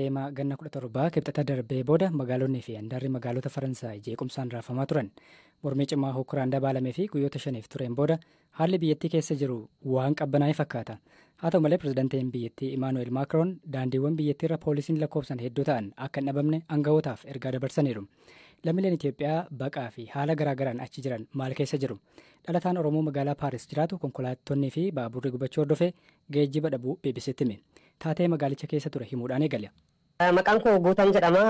Deemaa ganna 17 Kibxata darbee booda magaalonni fi handaarri magaalota Faransaay jeequmsaan raafamaa turan. Mormii cimaa hokkoraan dabaalamee fi guyyoota 5f tureen booda haalli biyyattii keessa jiru waan qabbanaa'e fakkaata. Haa ta'u malee, pirezidaantiin biyyattii Imaanu'eel Maakroon daandiiwwan biyyattiirra poolisiin lakkoofsan hedduu ta'an akka hin dhabamne aanga'ootaaf ergaa dabarsaniiru. Lammiileen Itoophiyaa baqaa fi haala garaagaraan achi jiran maal keessa jiru? Dhalataan Oromoo magaalaa Paaris jiraatu konkolaattonnii fi baaburri gubachuu hordofee geejjiba dhabuu BBCtti hime. Taatee magaalicha keessa ture himuudhaan eegale. Maqaan koo Guutam jedhama.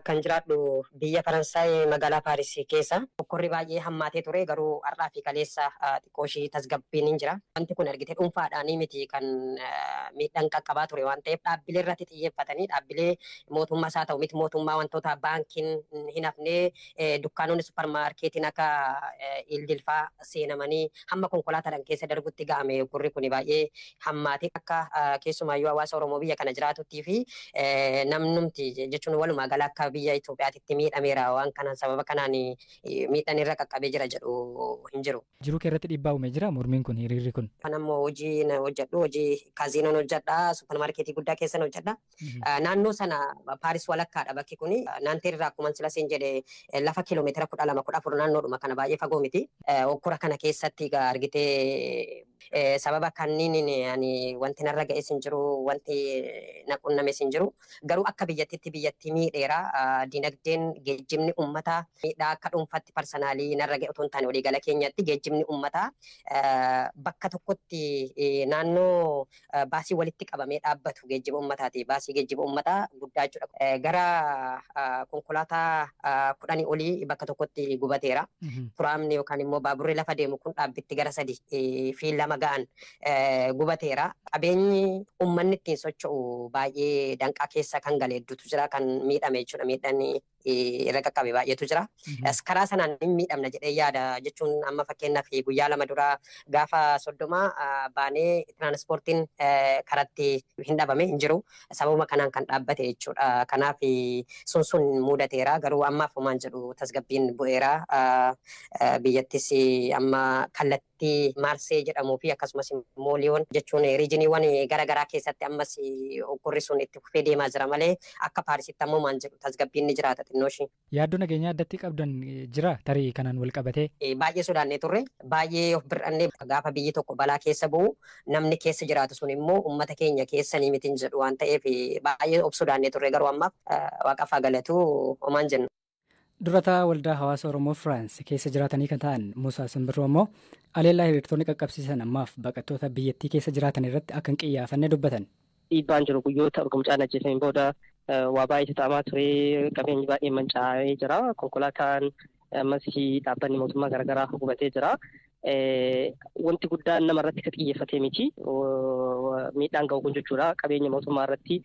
Kan jiraadhu biyya Faransaay magaalaa Paaris keessa. Hokkorri baay'ee hammaatee ture, garuu har'aa fi kaleessa xiqqoo ishii tasgabbiin hin jira. Wanti kun argite dhuunfaadhaanii miti kan miidhaan qaqqabaa ture waan ta'eef, dhaabbilee irratti xiyyeeffatanii, dhaabbilee mootummaa isaa ta'u miti mootummaa, wantoota baankiin hin hafne, dukkaanonni supparmaarkeetiin akka Ildilfaa seenamanii hamma konkolaataadhaan keessa darbutti ga'ame. Hokkorri kun baay'ee hammaatee akka keessumaayyuu hawaasa Oromoo biyya kana jiraatuttii fi namnumti jechuun walumaa gala akka biyya Itoophiyaatti miidhameera. Waan kanaan, sababa kanaan miidhaan irra qaqqabee jira jedhu hin jiru. Jiruu kee irratti dhiibbaa uumee jira mormiin kun, hiriirri kun? Kan ammoo hojii na hojjedhu, hojii kaazinoon hojjedha, supparmaarkeetii guddaa keessan hojjedha. Naannoo sana Paaris walakkaadha bakki kuni. Naanteer irraa akkuma sila siin jedhe lafa kiiloomeetira 12, 14 naannoodhuma kana, baay'ee fagoo miti. Hokkora kana keessatti egaa argitee sababa kanniin ani wanti narra ga'es hin jiru, wanti na qunnames hin jiru. Garuu akka biyyattitti biyyattii miidheera. Dinagdeen geejjibni uummataa miidhaa akka dhuunfaatti personally narra ga'e otoo hin taane, waliigala keenyatti geejjibni uummataa bakka tokkotti naannoo baasii walitti qabamee dhaabbatu geejjiba uummataati. Baasii geejjiba uummataa guddaa jechuudha. Gara konkolaataa 10 olii bakka tokkotti gubateera. Turaamni yookaan immoo baaburri lafa deemu kun dhaabbitti gara sadi fi lama ga'an gubateera. Qabeenyi uummanni ittiin socho'u baay'ee danqaa keessa kan gale hedduutu jira, kan miidhame jechuudha. Miidhaan irra qaqqabe baay'eetu jira. Karaa sanaan hin miidhamna jedhee yaada, jechuun amma fakkeenyaaf guyyaa 2 dura gaafa 30 baanee tiraanspoortiin karatti hin dhabame, hin jiru. Sababuma kanaan kan dhaabbate jechuudha. Kanaaf sun sun mudateera. Garuu ammaaf homaan jedhu, tasgabbiin bu'eera. Biyyattis amma kallattii Maarsee jedhamuu fi akkasumas immoo Liyoon jechuun riijiniiwwan garaagaraa keessatti ammas hokkorri sun itti fufee deemaa jira malee, akka Paarisitti ammoo maan jedhu, tasgabbiin ni jiraata xinnoo ishee. Yaaddoo nageenyaa addatti qabdan jira tarii kanaan wal qabatee? Baay'ee sodaannee turre, baay'ee of bir'annee. Gaafa biyyi tokko balaa keessa bu'u namni keessa jiraatu sun immoo uummata keenya keessanii miti jedhu waan ta'eef baay'ee of sodaannee turre. Garuu ammaaf waaqaaf galatu, homaan jennu. Durataa waldaa hawaasa Oromoo Firaans keessa jiraatanii kan ta'an Musaa Simbirroo immoo aleellaa hiriirtonni qaqqabsiisan ammaaf baqattoota biyyattii keessa jiraatan irratti akka hin qiyyaafanne dubbatan. Dhiibbaan jiru guyyoota erga ajjeefameen booda waa baay'eetu ta'amaa ture, qabeenyi baay'ee manca'ee jira, konkolaataan ammas dhaabbanni mootummaa garaagaraa gubatee jira. Wanti guddaan nama irratti kan xiyyeeffatee miti. Miidhaan ga'u kun jechuudha. Qabeenya mootummaa irratti,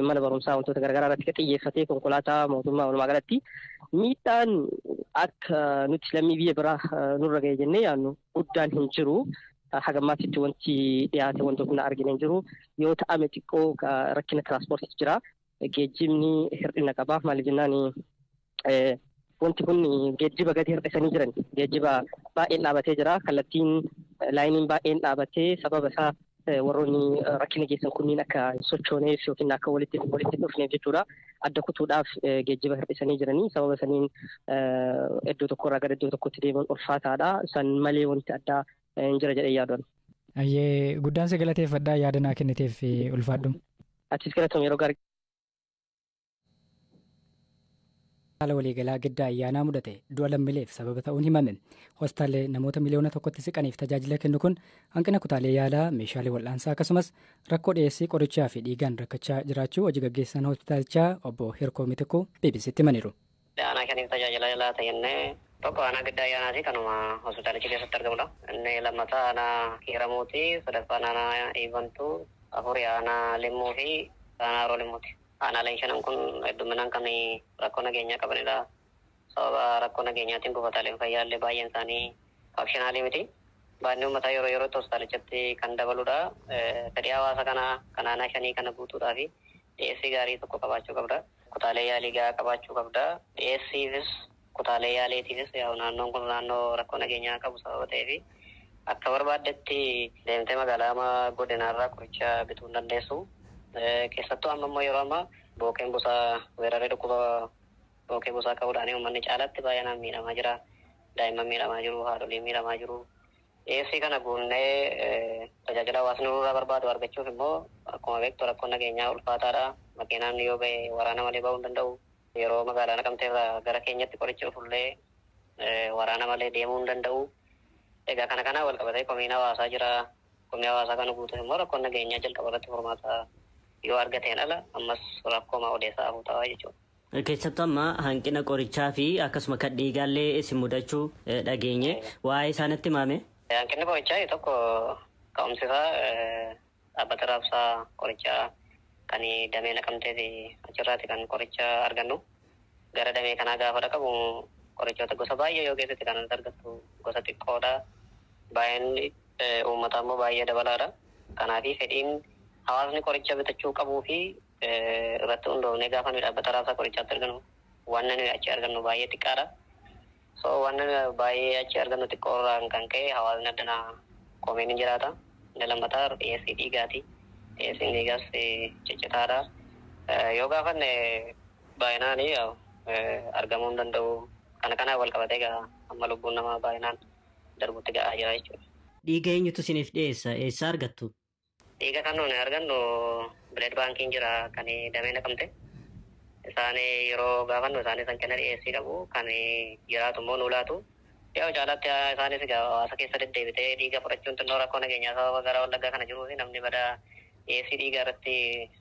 mana barumsaa, wantoota garaagaraa irratti kan xiyyeeffatee, konkolaataa mootummaa, walumaa galatti miidhaan akka nuti lammii biyya biraa nurra ga'e jennee yaadnu guddaan hin jiru. Hagammaatitti wanti dhiyaate wantoota kun argina hin jiru. Yoo ta'ame xiqqoo rakkina tiraanspoortiitu jira. Geejjibni hir'ina qaba. Maaliif jennaan, wanti kun geejjiba gadi hir'isanii jiran. Geejjiba baay'een dhaabatee jira. Kallattiin laayiniin baay'een dhaabatee sababa isaa warroonni rakkina geessan kunniin akka hin sochooneef yookiin akka walitti dhufneef jechuudha. Adda kutuudhaaf geejjiba hir'isanii jiranii, sababa saniin iddoo tokkorraa gara iddoo tokkotti deemuun ulfaataadha. San malee wanti addaa hin jira jedhee yaaduun. Ayyee, guddaan si galateeffadhaa, yaada naa kenniteef ulfaadhu. Atis galatoom, yeroo gaarii. Haala waliigalaa giddaa ayyaanaa mudate du'a lammiileef sababa ta'uun himame. Hospitaallee namoota miliyoona 1tti siqaniif tajaajila kennu kun hanqina kutaalee yaalaa, meeshaalee wal'aansaa, akkasumas rakkoo dhiyeessii qorichaa fi dhiigaan rakkachaa jiraachuu hojii gaggeessaan hospitaalichaa obbo Hirkoo Mitikuu BBCtti himaniiru. Aanaa shaniif tajaajila laata jennee, tokko aanaa giddaa ayyaanaati, kanuma hospitaalichi keessatti argamudha. Inni lammataa aanaa Kiiramuuti, sadaffaan aanaa Eebantuu, afuri aanaa Limmuu fi aanaa Haroo Limmuuti. Aanaaleen shanan kun hedduminaan kan rakkoo nageenyaa qabanidha. Sababa rakkoo nageenyaatiin buufataaleen fayyaa illee baay'een isaanii functional miti. Baay'inni uummataa yeroo yerootti hospitaalichatti kan dabaludha. Fedhii hawaasa kanaa kan aanaa shanii kana guutuudhaa fi dhiyeessii gaarii tokko qabaachuu qabda. Kutaalee yaalii gahaa qabaachuu qabda. Dhiyeessiifis kutaalee yaaliitiifis yaa'u naannoon kun naannoo rakkoo nageenyaa qabu sababa ta'eef akka barbaaddetti deemtee magaalaa godinaarraa qoricha bituu hin dandeessu. Keessattuu amma immoo yeroo ammaa Bookeen busaa weeraree dhukkuba bookee busaa ka'uudhaan uummanni caalatti baay'inaan miidhamaa jira. Daa'imman miidhamaa jiru, haadholiin miidhamaa jiru. Dhiyeessii kana guunnee tajaajila hawaasni nurraa barbaadu argachuuf immoo akkuma beektu rakkoon nageenyaa ulfaataadha. Makiinaan yoo ba'e waraana malee ba'uu hin danda'u. Yeroo magaalaa Naqamteerraa gara keenyatti qorichi dhufullee waraana malee deemuu hin danda'u. Egaa kana kanaan wal qabatee komiin hawaasaa jira. Komii hawaasaa kana guutuuf immoo rakkoon nageenyaa jalqaba irratti furmaata yoo argateen ala ammas rakkooma odeessaa hafuu ta'a jechuudha. Keessattuu amma hanqina qorichaa fi akkasuma kan dhiigaallee isin mudachuu dhageenye waa'ee isaanitti himame. Hanqinni qorichaa tokko ka'umsi isaa dhaabbata raabsaa qorichaa kan damee Naqamteeti achirraati kan qoricha argannu. Gara damee kanaa gaafa dhaqabu qorichoota gosa baay'ee yoo keessatti kan argattu gosa xiqqoodha. Baay'een uummataa immoo baay'ee dabalaadha. Kanaaf fedhiin hawaasni qoricha bitachuu qabuu fi irratti hundoofnee gaafa nuyi dhaabbata raabsaa qorichaatti argannu wanna nuyi achi argannu baay'ee xiqqaadha. So wanna nuyi baay'ee achi argannu xiqqoorraan kan ka'e hawaasni addanaa komeen ni jiraata. Inni lammataa dhiyeessii dhiigaati. Dhiyeessiin dhiigaas ciccitaadha. Yoo gaafanne baay'inaan argamuu hin danda'u. Kana kanaan wal qabatee egaa amma lubbuun namaa baay'inaan darbutti ga'aa jira jechuudha. Dhiiga eenyutu isiniif dhiyeessa? Eessaa argattu? Dhiiga kan nuyi argannu bileed baankiin jira kan damee Naqamte. Isaan yeroo gaafannu isaanis hanqina dhiyeessii qabu. Kan jiraatu immoo nu laatu. Yoo caalaatti isaanis egaa hawaasa keessa deddeebitee dhiiga fudhachuun xinnoo rakkoo nageenyaa sababa gara Wallaggaa kana jiruu fi namni badaa dhiyeessii dhiigaa irratti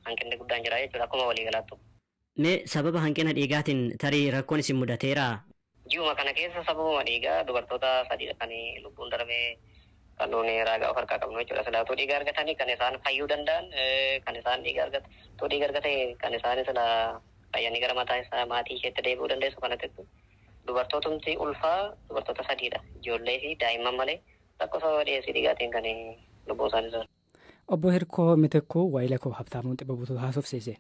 hanqinni guddaan jira jechuudha akkuma waliigalaattu. Mee sababa hanqina dhiigaatiin tarii rakkoon isin mudateeraa? Ji'uma kana keessa sababuma dhiigaa dubartoota sadiidha kan lubbuun darbee kan nuuni raagaa of harkaa qabnu jechuudha. Silaatuu dhiiga argatanii kan isaan fayyuu danda'an kan isaan dhiiga argatu dhiiga argate kan isaan sila fayyanii gara mataa isaa maatii isheetti deebi'uu dandeessu kanatti dubartootumti ulfaa dubartoota sadiidha. Ijoollee fi daa'imman malee rakkoo sababa dhiyeessii dhiigaatiin kan lubbuun isaanii darbe. Obbo Hirkoo Mitikkuu waayila koo Habtaamuu Xibabuutu haasofsiise.